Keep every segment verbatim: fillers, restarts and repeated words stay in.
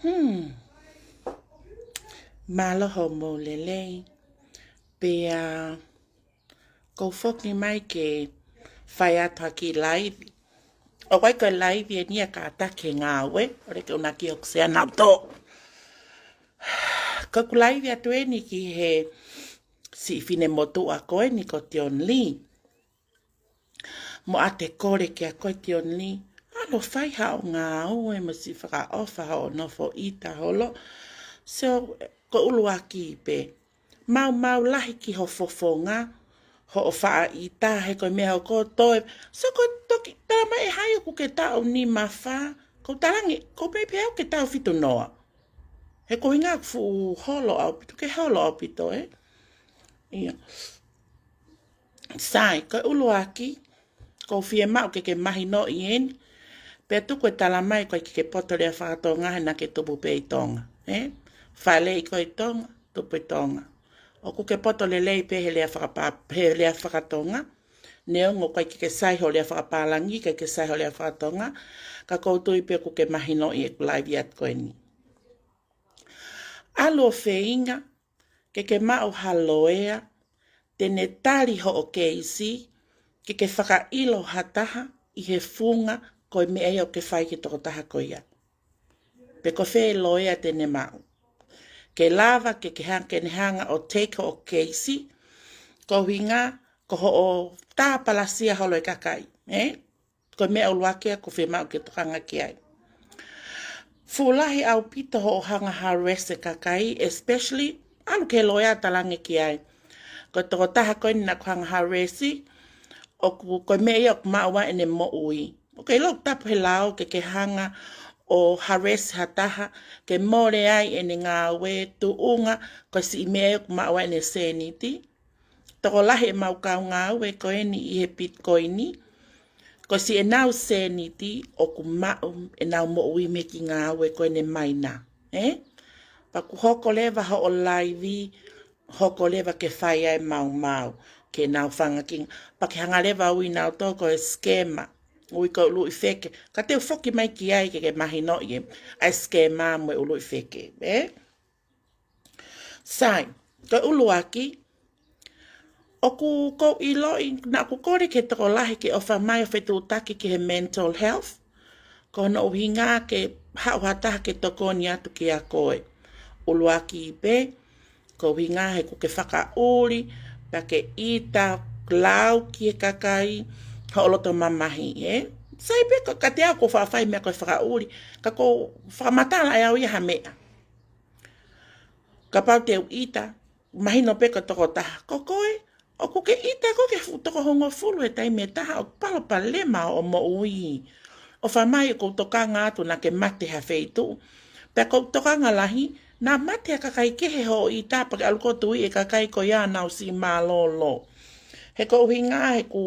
Hmm. Mālō hoʻomou lelei. Pea kou foki mai ke fai atu ha kiʻi laivi. ʻOku ʻikai ko e laivi eni ia kātaki he ngāue, ʻoku ʻikai ke u naki ʻoku sea nau tō. Ko ʻeku laivi atu eni ki he siʻi finemotuʻa ko eni ko Tion Lee. Mo ʻa te kole kia koe Tion Lee, ʻalu ʻo fai haʻo ngāue mo siʻi fakaʻofa hoʻo nofo ʻita holo. So, ko e ʻuluaki pē. Maumau lahi ki ho fofonga, hoʻo faʻa ʻita he ko e meʻa ʻoku toe. So ko e toki, talamai ʻe hai ʻoku ke taʻu nima fā, kou talaange, kou pehē pē au ke taʻu fitu noa. He ko e ʻuhinga ʻoku fuʻu holo ʻaupito, ke holo ʻaupito, ē? ʻIo. Sai, ko e ʻuluaki, kou fiemaʻu ke ke mahinoʻi eni, pea tuku e talamai ʻoku ʻikai ke ke poto lea faka-Tonga he naʻa ke tupu pē ʻi Tonga, ē? Fāʻeleʻi koe ʻi Tonga, tupu ʻi Tonga. ʻOku ke poto lelei pē he lea fakapa-, he lea faka-Tonga, neongo ʻoku ʻikai ke ke sai hoʻo lea fakapālangi, ʻikai ke sai hoʻo lea faka-Tonga, ka kou tui pē ʻoku ke mahinoʻi ʻeku laivi atu ko eni. ʻAlu ʻo feinga ke ke maʻu ha loea te ne tali hoʻo keisi, ke ke fakaʻilo ha taha ʻi he funga ko e meʻa ia ʻoku ke fai ki he tokotaha ko ia. Pe ko fē loea te ne maʻu. Ke lava ke ke hanga, ke ne hanga ʻo take hoʻo keisi, ko e ʻuhinga ko hoʻo tāpalasia holo e kakai, ē? Ko e meʻa ʻuluaki ia kou fiemaʻu ke tokanga ki ai. Fuʻu lahi ʻaupito hoʻo hanga harass e kakai, especially, ʻalu ki he loea talaange ki ai. Ko e tokotaha ko eni naʻa ku hanga harass, ʻoku, ko e meʻa ia ʻoku maʻu ai ʻene moʻui. ʻOku ʻikai lava ʻo tapu he lao ke ke hanga ʻo harass ha taha, ke mole ai ʻene ngāue tuʻunga, ko e siʻi meʻa ia ʻoku maʻu ai ʻene sēniti. Tokolahi ʻemau kau ngāue ko eni ʻi he Bitcoin, ko e siʻenau sēniti ʻoku maʻu ʻenau moʻui mei he kiʻi ngāue ko eni maina, ē? Pea ʻoku hoko leva hoʻo laivi, hoko leva ke fai ai maumau, ke nau fanga kiʻi, pea ke hanga leva ʻo ui nautolu ko e scammer, ui ko e ʻuluʻi feke, ka te u foki mai ki ai ke ke mahinoʻi ē, ʻa e scammer mo e ʻuluʻi feke, ē? Sai, ko e ʻuluaki, ʻoku kou ʻiloʻi, naʻa ku kole ki he tokolahi ke ʻofa mai ʻo fetuʻutaki ki he mental health, ko hono ʻuhinga ke haʻu ha taha ke tokoni atu kia koe. ʻUluaki pē, ko e ʻuhinga he ʻoku ke fakaʻuli, pea ke ʻita lau ki he kakai, hoʻo loto mamahi, ē? Sai pē ka, ka te au kou faʻa fai meʻa ko e fakaʻuli, ka kou fakamatala ʻe au ia ha meʻa. Kapau te u ʻita, mahino pē ko e tokotaha. Ko koe, ʻoku ke ʻita koe ki he fuʻu toko hongofulu he taimi ʻe taha, ʻoku palopalema hoʻo moʻui. ʻOfa mai ʻoku ou tokanga atu naʻa ke mate ha feituʻu. Pea ʻoku ou tokanga lahi, naʻa mate ha kakai kehe hoʻo ʻita pea ke ʻalu koe ʻo tui e kakai ko ia ʻenau siʻi mālōlō. He ko e ʻuhinga he ʻoku,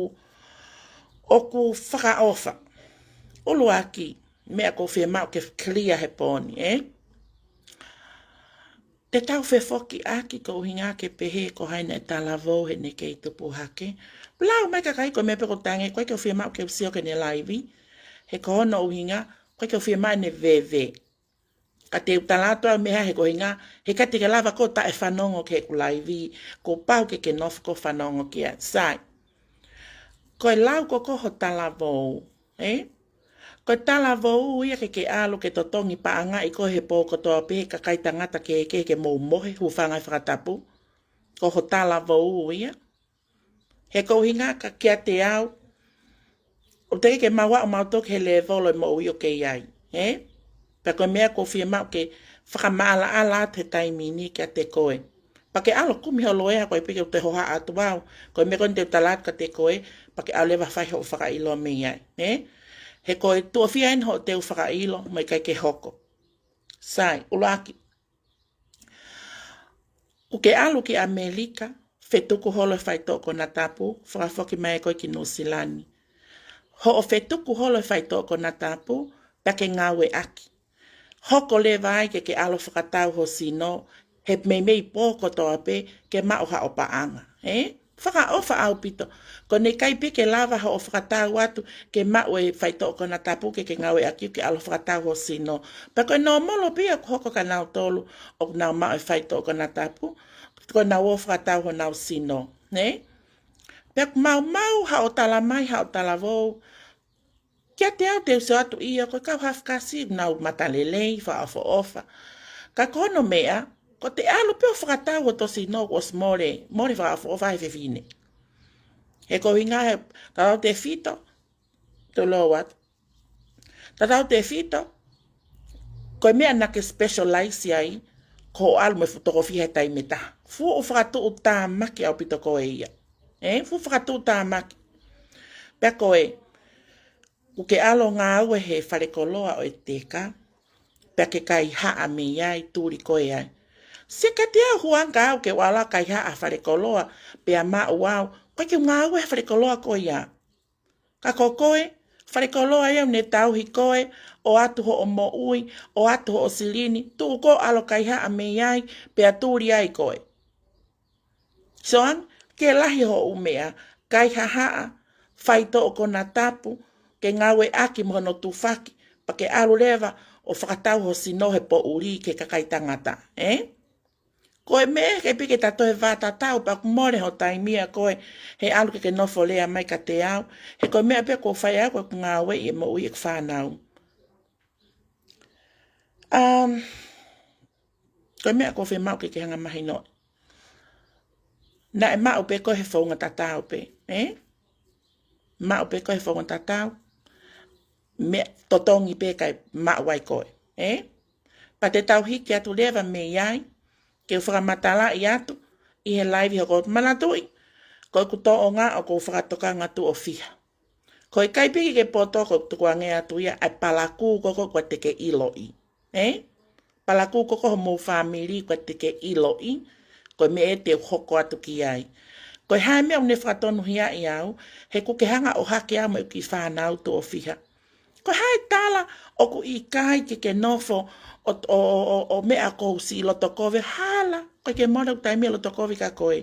ʻoku fakaʻofa. ʻUluaki, meʻa kou fiemaʻu ke clear he pō ni, ē? Te tau fefokiʻaki ko e ʻuhinga ke pehē ko hai naʻe talavou he naʻe kei tupu hake. Lau mai kakai ko e meʻa pē kou talaange, ʻoku ʻikai ke u fiemaʻu ke u sio ki heʻene laivi. He ko hono ʻuhinga, ʻoku ʻikai ke u fiemaʻu ʻene veve. Ka te u tala atu au meʻa he ko e ʻuhinga, he ʻikai te ke lava koe ʻo taʻefanongo ki heʻeku laivi, kuo pau ke ke nofo koe ʻo fanongo ki ai. Sai. Ko e lau ko ē ko ho talavou, ē? Ko e talavou ia ke ke ʻalu ke totongi paʻanga ʻi ko he pō kotoa pē he kakai tangata kehekehe ke mou mohe, hūfanga he fakatapu. Ko ho talavou ia. He ko e ʻuhinga ka kiate au, ʻoku teʻeki ke mau aʻu mautolu ki he lēvolo e moʻui ʻoku ke ʻi ai, ē? Pea ko e meʻa kou fiemaʻu ke fakamaʻalaʻala atu he taimi ni kiate koe. Pea ke ʻalu ʻo kumi ho loea, ʻoku ʻikai pē ke u toe hohaʻa atu au. Ko e meʻa ko eni te u tala atu kiate koe, pea ke ʻalu leva ʻo fai hoʻo fakaʻilo mei ai, ē? He ko e tuʻo fiha eni hoʻo teu fakaʻilo, mo e ʻikai ke hoko. Sai, ʻuluaki. ʻOku ke ʻalu ki ʻAmelika, fetuku holo e faitoʻo konatapu, fakafoki mai koe ki Nuʻusila ni. Hoʻo fetuku holo e faitoʻo konatapu, pea ke ngāueʻaki. Hoko leva ai ke ke ʻalu ʻo fakatau ho sino, he meimei pō kotoa pē, ke maʻu haʻo paʻanga, ē? Fakaʻofa ʻaupito. Ko ʻene ʻikai pē ke lava hoʻo fakatau atu ke maʻu e faitoʻo konatapu ke ke ngāueʻaki ke ʻalu fakatau ho sino. Pea ko e nōmolo pē ia ʻoku hoko kia nautolu ʻoku nau maʻu e faitoʻo konatapu, ko ʻenau ō fakatau honau sino, nē? Pea ʻoku maumau haʻo tala mai, haʻo talavou, kiate au te u sio atu ia ko e kau Hafakasi ʻoku nau matalelei, fakaʻofoʻofa. Ka ko hono meʻa, ko ʻete ʻalu pē ʻo fakatau hoto sino kuo ʻosi mole, mole fakaʻofoʻofa he fefine. He ko e ʻuhinga he, tatau tefito, tolou atu. Tatau tefito, ko e meʻa naʻa ke specialize ai, ko hoʻo ʻalu mo e fuʻu toko fiha he taimi ʻe taha. Fuʻu fakatuʻutāmaki ʻaupito ko ē ia. Ē, fuʻu fakatuʻutāmaki. Pea ko e, ʻoku ke ʻalu ʻo ngāue he falekoloa ʻo e teka, pea ke kaihaʻa mei ai, tuli koe ai. Sio kiate au, Huanka, au ke u ʻalu ʻo kaihaʻa falekoloa, pea maʻu au, ʻoku ʻikai ke u ngāue he falekoloa ko ia. Ka ko koe, falekoloa ia ʻoku ne tauhi koe, ʻoatu hoʻo moʻui, ʻoatu hoʻo silini, tuʻu koe ʻo ʻalu ʻo kaihaʻa mei ai, pea tuli ai koe. Soang, ke lahi hoʻo ʻū meʻa, kaihaʻa, faitoʻo konatapu, ke ngāueʻaki mo hono tufaki, pea ke ʻalu leva ʻo fakatau ho sino he poʻuli ki he kakai tangata, ē? Ko e meʻa ke piki tato he vātatau, pea ʻoku mole ho taimi ʻa koe he ʻalu ke ke nofo lea mai kiate au. He ko e meʻa pē ʻoku ou fai au, ko ʻeku ngāue ʻi he moʻui ʻeku fānau. Um, ko e meʻa ʻoku ou fiemaʻu ke ke hanga mahino. Naʻe maʻu pē koe he founga tatau pē, ē? Maʻu pē koe he founga tatau. Meʻa totongi pē kae maʻu ai koe, ē? Pea te tau hiki atu leva mei ai, ke u fakamatalaʻi atu ʻi he live hoko, manatuʻi, ko ʻeku tōʻonga ʻoku ou fakatokanga tuʻo fiha. Ko e ʻikai pē ke ke poto, ko ʻeku tukuange atu ia ʻa e palakū ko ē kuo te ke ʻiloʻi. Ē? Palakū ko ē homou fāmili kuo te ke ʻiloʻi, ko e meʻa ē te u hoko atu ki ai. Ko e hā e meʻa ʻoku ne fakatonuhiaʻi au, he ʻoku ke hanga ʻo ʻohake au mo ʻeku kiʻi fānau tuʻo fiha. Ko e hā e tala ʻoku ʻikai ke ke nofo ʻo, ʻo, ʻo, ʻo, ʻo meʻa ʻoku ou siʻi loto kovi, hala, ʻoku ʻikai ke mole ʻeku taimi ʻo loto kovi kia koe.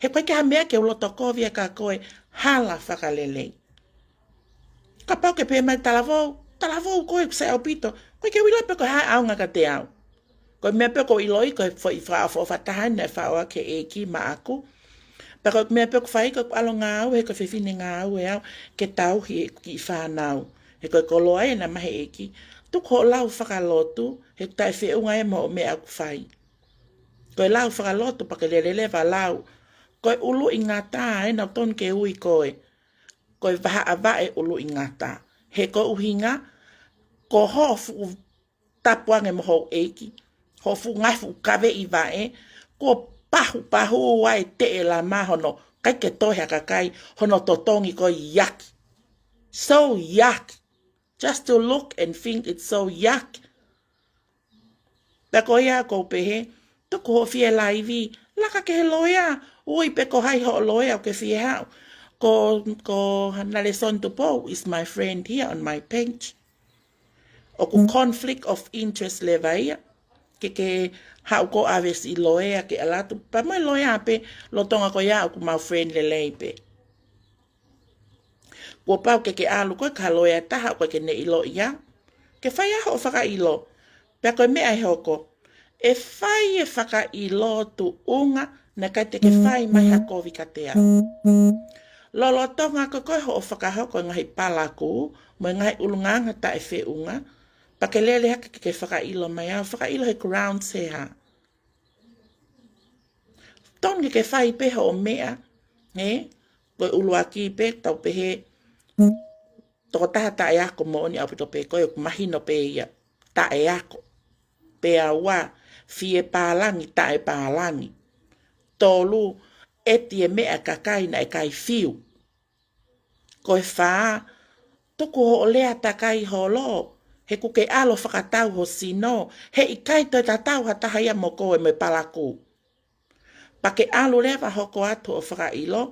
He ʻoku ʻikai ke ha meʻa ke u loto kovi ai kia koe, hala fakalelei. Kapau ke pehē mai talavou, talavou koe ʻoku sai ʻaupito, ʻoku ʻikai ke u ʻilo pe ko e hā e ʻaonga kiate au. Ko e meʻa pē ʻoku ou ʻiloʻi, ko e foʻi fakaʻofoʻofa taha eni naʻe faʻo ʻaki ʻe he ʻEiki maʻaku. Pea ko e meʻa pē ʻoku ou fai, ko ʻeku ʻalu ʻo ngāue, he ko e fefine ngāue au, ke tauhi ʻeku kiʻi fānau. He ko e koloa ia naʻe maʻu ʻe he ʻEiki. Tuku hoʻo lau fakalotu, he ʻoku taʻefeʻunga ia mo hoʻo meʻa ʻoku fai. Ko e lau fakalotu pea ke lele leva ʻo lau. Ko e ʻuluʻi ngata ē naʻa totonu ke ui koe. Ko e vahaʻa vaʻe ʻuluʻi ngata. He ko e ʻuhinga, ko hoʻo fuʻu tapu ange mo hoʻo ʻeiki, hoʻo fuʻu ngaahi fuʻu kaveʻi vaʻe, kuo pahupahu ai e teʻelama hono, ʻikai ke toe ha kakai, hono totongi ko e yucky. So yucky. Just to look and think it's so yucky. Pea ko ia ʻoku ou pehē, tuku hoʻo fie laivi, laka ki he loea, ui pe ko hai hoʻo loea ʻoku ke fie haʻu. Ko, ko Nalesoni Tupou is my friend here on my page. ʻOku conflict of interest leva ia. Ke ke haʻu koe ʻo ʻave siʻi loea ke ʻalu atu. Pea mo e loea pē, lolotonga ko ia ʻoku mau friend lelei pē. Kuo pau ke ke ʻalu koe ki ha loea ʻe taha ʻoku ʻikai ke ne ʻiloʻi au. Ke fai ā hoʻo fakaʻilo. Pea ko e meʻa ʻe hoko, ʻe fai e fakaʻilo tuʻunga naʻe ʻikai te ke fai mai ha kovi kiate au. Lolotonga ko ē hoʻo fakahoko e ngaahi palakū, mo e ngaahi ʻulungaanga taʻefeʻunga, pea ke lele hake ke ke fakaʻilo mai au, fakaʻilo he grounds he hā. Totonu ke ke fai pē hoʻo meʻa, ē? Ko e ʻuluaki pē, tau pehē, tokotaha taʻeako moʻoni ʻaupito pē koe, ʻoku mahino pē ia, taʻeako. Pea ua, fie pālangi, taʻepālangi. Tolu, ʻeti e meʻa ʻa e kakai naʻe ʻikai fiu. Ko e fā, tuku hoʻo lea takai holo, he ʻoku ke ʻalu ʻo fakatau ho sino, he ʻikai toe tatau ha taha ia mo koe mo e palakū. Pea ke ʻalu leva ʻo hoko atu hoʻo fakaʻilo,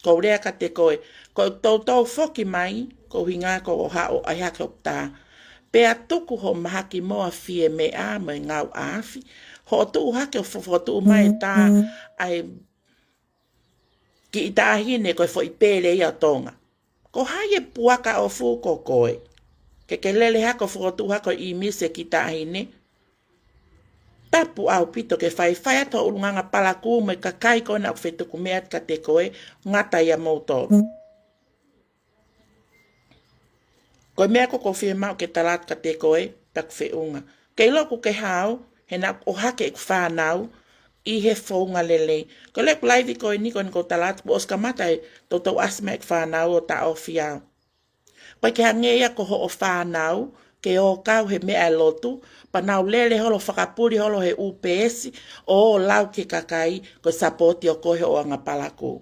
ʻoku ou lea kiate koe, ko e toutou foki mai, ko e ʻuhinga ʻoku ou haʻu ʻo ʻai hake hoku tā. Pea tuku hoʻo mahaki moa fie meʻa mo e ngāue ʻaʻahi, hoʻo tuʻu hake ʻo fo-, fokotuʻu mai e tā, ʻa e, kiʻi taʻahine ko e foʻi pele ia ʻo Tonga. Ko hai e puaka ʻoʻofu ko koe? Ke ke lele hake ʻo fokotuʻu hake ʻo ʻīmisi e kiʻi taʻahine. Tapu ʻaupito ke faifai atu ho ʻulungaanga palakū mo e kakai ko ena ʻoku fetuku meʻa atu kiate koe, ngata ia moutolu. Ko e meʻa ko ē ʻoku ou fiemaʻu ke tala atu kiate koe, pea ʻoku feʻunga. Ke ʻilo ʻoku ke hao, he naʻá ku ʻohake ʻeku fānau ʻi he founga lelei. Ko e lele ʻeku laivi ko eni, ko eni ʻoku ou tala atu, kuo ʻosi kamata e toutou ʻasi mai ʻeku fānau ʻo taʻofi au. Pea ke hangē ia ko hoʻo fānau, ke ō kau he meʻa ʻe lotu, pea nau lele holo fakapuli holo he ʻū peesi, ʻo lau ki he kakai, ko e sapooti ʻo koe hoʻo anga palakū.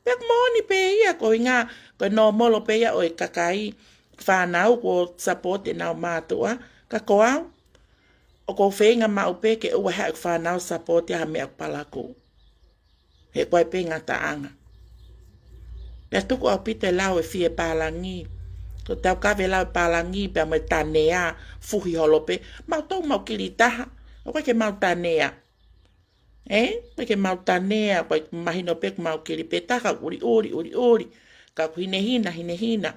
Pea ʻoku moʻoni pē ia, ko e ʻuhinga, ko e nōmolo pē ia ʻo e kakai fānau kuo sapooti ʻenau mātuʻa, ka ko au, ʻoku ou feinga maʻu pē ke ʻoua ʻe haʻu ʻeku fānau sapooti ha meʻa ʻoku palakū. He ko e pē ngataʻanga. Pea tuku ʻaupito e lau e fie pālangi. Ko e taukave lau e pālangi, pea mo e tanea, fuhi holo pē. Mautolu mau kili taha. ʻOku ʻikai ke mau tanea. Ē? ʻOku ʻikai ke mau tanea, ʻoku ʻikai ke mahino pē ʻoku mau kili pē taha, ʻuliʻuli, ʻuliʻuli. Ka ʻoku hinehina, hinehina.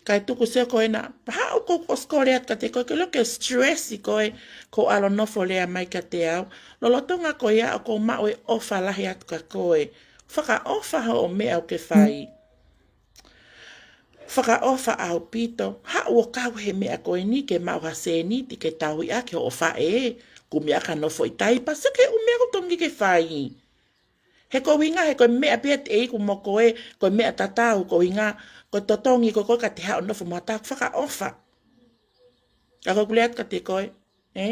Kae tuku sio ko ena, pea haʻu ʻoku ou ʻosi kole atu kiate koe, ke ʻilo ke stress koe, ko hoʻo ʻalu ʻo nofo lea mai kiate au. Lolotonga ko ia ʻoku ou maʻu e ʻofa lahi atu kia koe. Fakaʻofa hoʻo meʻa ʻoku ke fai. Fakaʻofa ʻaupito, haʻu ʻo kau he meʻa ko eni ke maʻu ha sēniti ke tauhi ʻaki hoʻo faʻē, kumi ʻaki ha nofo ʻi Taipa, sio ki he ʻū meʻa ʻoku totonu ke ke fai. He ko e ʻuhinga, he ko e meʻa pē ia te u ʻai ʻeku mo koe, ko e meʻa tatau, ko e ʻuhinga, ko e totongi ko koe ka te haʻu ʻo nofo mo ha taha, fakaʻofa. Ka ko ʻeku lea atu kiate koe, ē?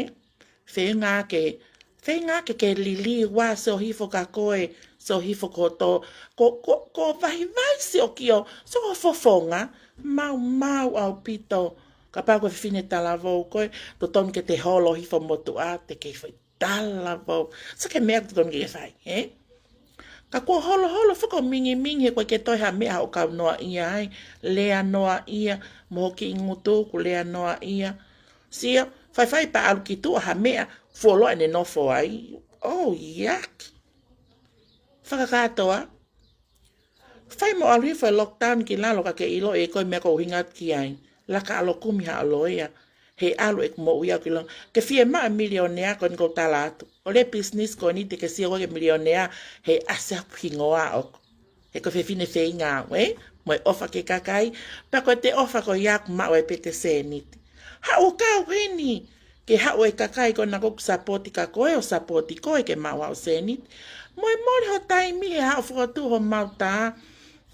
Feinga ke, feinga ke ke liliu ā, sio hifo kia koe, sio hifo ki hoto, ko, ko, ko vaivai siʻo kio, sio ko e fofonga, maumau ʻaupito, kapau ko e fefine talavou koe, totonu ke te holo hifo motuʻa, te ke foʻi talavou. Sio ki he meʻa ʻoku totonu ke ke fai, ē? Ka kuo holoholo foki hoʻo mingimingi he ʻoku ʻikai ke toe ha meʻa hoʻo kau noaʻia ai. Lea noaʻia, mo ho kiʻi ngutu ʻoku lea noaʻia. Sio, faifai pea ʻalu ki tuʻa ha meʻa, fuoloa ʻene nofo ai. Oh, yuck. Fakakātoa. Fai mo ʻalu hifo e lockdown ki lalo ka ke ʻiloʻi ʻe koe e meʻa ʻoku ou ʻuhinga atu ki ai. Laka ʻalu ʻo kumi haʻo loea. He ʻalu ʻeku moʻui au ki lalo. Ke fiemaʻu e milionea ko eni ʻoku ou tala atu. ʻO lele business ko eni te ke sio koe ki he milionea he ʻasi hoku hingoa ʻoʻoku. He ko e fefine feinga au, ē? Mo e ʻofa ki he kakai. Pea ko ʻete ʻofa ko ia ʻoku maʻu ai pē ʻete sēniti. Haʻu ʻo kau heni. Ke haʻu e kakai ko ena ʻoku sapooti kia koe ʻo sapooti koe ke maʻu haʻo sēniti. Mo e mole ho taimi he haʻu ʻo fokotuʻu homau tā.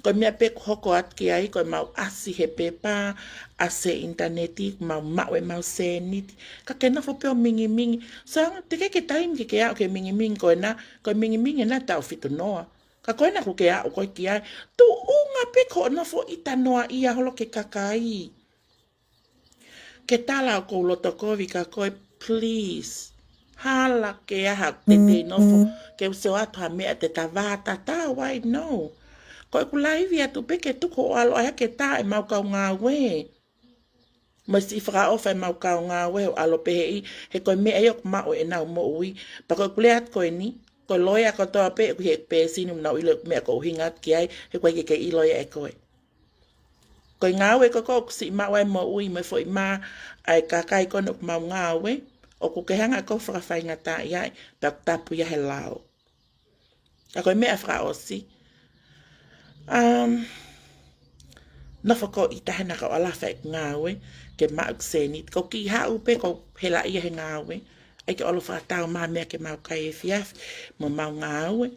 Ko e meʻa pē ʻoku hoko atu ki ai, ko ʻemau ʻasi he pepa, ʻasi he ʻinitaneti, ʻoku mau maʻu ʻemau sēniti. Ka ke nofo pē ʻo mingimingi. So, teʻeki ke taimi ke ke aʻu ki he mingimingi ko ena, ko e mingimingi ena taʻu fitu noa. Ka ko ena ʻoku ke aʻu koe ki ai. Tuʻunga pē ko hoʻo nofo ʻita noaʻia holo ki he kakai. Ke tala ʻoku ou loto kovi kia koe, please. Hala ke ʻaha ʻoku teitei nofo, ke u sio atu ha meʻa te ta vā tatau ai, no. Ko ʻeku laivi atu pē ke tuku hoʻo ʻalu ʻai hake tā ʻemau kau ngāue. Mo e siʻi fakaʻofa ʻemau kau ngāue hoʻo ʻalu pehē ʻi, he ko e meʻa ia ʻoku maʻu ʻenau moʻui. Pea ko ʻeku lea atu ko eni, ko e loea kotoa pē ʻoku ʻi he peesi ni mo nau ʻilo e meʻa ʻoku ou ʻuhinga atu ki ai, he ʻoku ʻikai ke ke ʻilo ia ʻe koe. Ko e ngāue ko ē ʻoku siʻi maʻu ai moʻui mo e foʻi mā ʻa e kakai ko ena ʻoku mau ngāue, ʻoku ke hanga ʻe koe ʻo fakafaingataʻaʻi ai, pea ʻoku tapu ia he lao. Ka ko e meʻa fakaʻosi. Um, nofo ko ʻita he naʻa ku ʻalu ʻo fai ʻeku ngāue, ke maʻu ʻeku sēniti. Ko e kiʻi haʻu pē ʻoku ou helaʻia he ngāue. ʻAi ke ʻalu ʻo fakatau mai ha meʻa ke mau kai efiafi, mo ʻemau ngāue.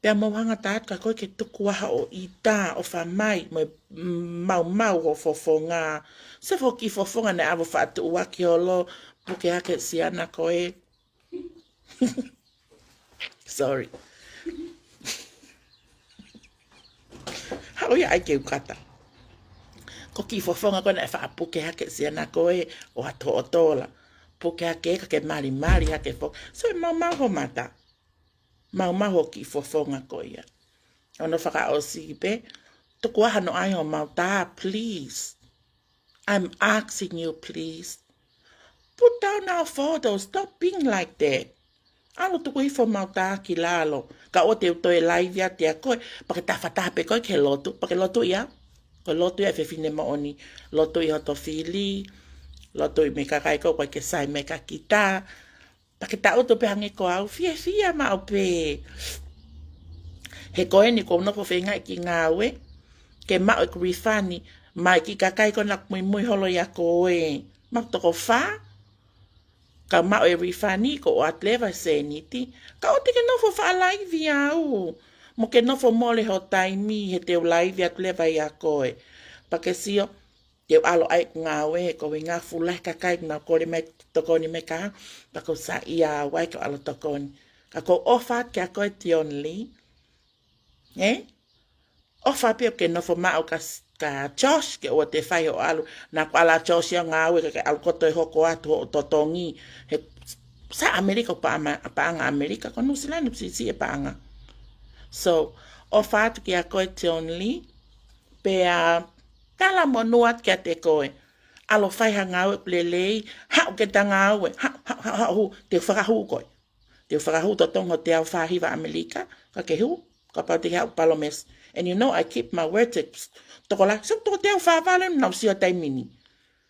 Pea mou hanga atu kia koe ke tuku ā hoʻo ʻita ʻofa mai, mo e, mm, maumau hoʻo fofonga. Sio ki he fofonga naʻe ʻave ʻo faʻa tuʻuaki holo, puke hake siana ko ē. Sorry. Haʻu ia ʻai ke u kata. Ko e kiʻi fofonga ko ē naʻe faʻa puke hake siana ko ē ʻo ʻatu hoʻo tola. Puke hake ka ke malimali hake foki. So, maumau ho mata. Maumau ho kiʻi fofonga ko ia. ʻO nau fakaʻosi pē, tuku ā hano ʻai homau tā, please. I'm asking you, please. Put down our photos. Stop being like that. ʻAlu tuku hifo mau tā ki lalo. Ka ʻoua te u toe laivi atu ʻia koe, pea ke tafataha pē koe ki he lotu, pea ke lotuʻi au. Ko e lotu ia ʻa e fefine moʻoni, lotuʻi hoto fili, lotuʻi mei he kakai ko ē ʻoku ʻikai ke sai mei he kita. Pea ke tangutu pē hangē ko au, fiefia maʻu pē. He ko eni kuo u nofo feingaʻi ke ngāue, ke maʻu ʻeku refund, mei he kiʻi kakai ko ē naʻa ku muimui holo ʻia koe. Maʻu toko fā, ka maʻu e refund ko ʻoatu leva e sēniti. Ka ʻoua te ke nofo faʻa laivi au. Mo ke nofo mole ho taimi he te u laivi atu leva ʻia koe. Pea ke sio, te u ʻalu ʻai ʻeku ngāue he ko e ngaahi fuʻu lahi kakai naʻa nau kole mai tokoni mai kia au. Pea ʻoku ou saiʻia au ai ke u ʻalu tokoni. Ka ʻoku ou ʻofa atu kia koe Tion Lee. Ē? ʻOfa pē ke nofo maʻu kia, kia Josh, ke ʻoua te fai hoʻo ʻalu. Naʻa ku ʻalu ʻa Josh ia ngāue ka ke ʻalu kotoa ʻo hoko atu hoʻo totongi. He, sa ʻAmelika ʻoku paʻanga, paʻanga ʻAmelika, ko Nuʻusila naʻe siʻisiʻi e paʻanga. So, ʻofa atu kia koe Tion Lee, pea talamonū atu kiate koe. ʻAlu ʻo fai ha ngāue ʻoku lelei, haʻu ke ta ngāue, haʻu, haʻu, haʻu, haʻu, te u fakahū koe. Te u fakahū totongi hoʻo teau fā hiva ʻAmelika, ka ke hū, kapau te ke haʻu palōmesi. And you know I keep my word, te tokolahi, so toko teau fā valu naʻa ku sio taimi ni.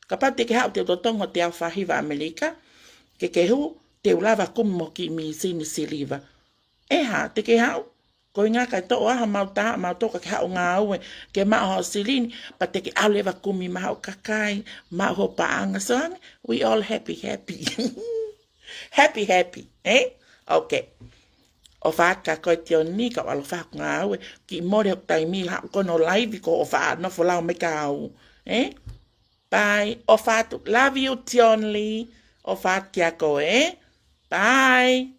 Kapau te ke haʻu te u totongi hoʻo teau fā hiva ʻAmelika, ke ke hū, te u lava kumi mo e kiʻi mīsini siliva. ʻE hā, te ke haʻu, ko e ʻuhinga ʻikai toʻo ʻe au haʻamau tā, mau toka ke haʻu ngāue, ke maʻu haʻo silini, pea te ke ʻalu leva kumi maʻa hoʻo kakai, maʻu hoʻo paʻanga, so ange, we all happy, happy. Happy, happy, ē? Okay. ʻOfa atu kia koe Tion Lee, kau ʻalu ʻo fai haʻaku ngāue, kiʻi mole hoku taimi, haʻu ko eni ʻo laivi ko hoʻo faʻa nofo lau mai kia au, ē? Bye. ʻOfa atu, love you Tion Lee, ʻofa atu kia koe, ē? Bye.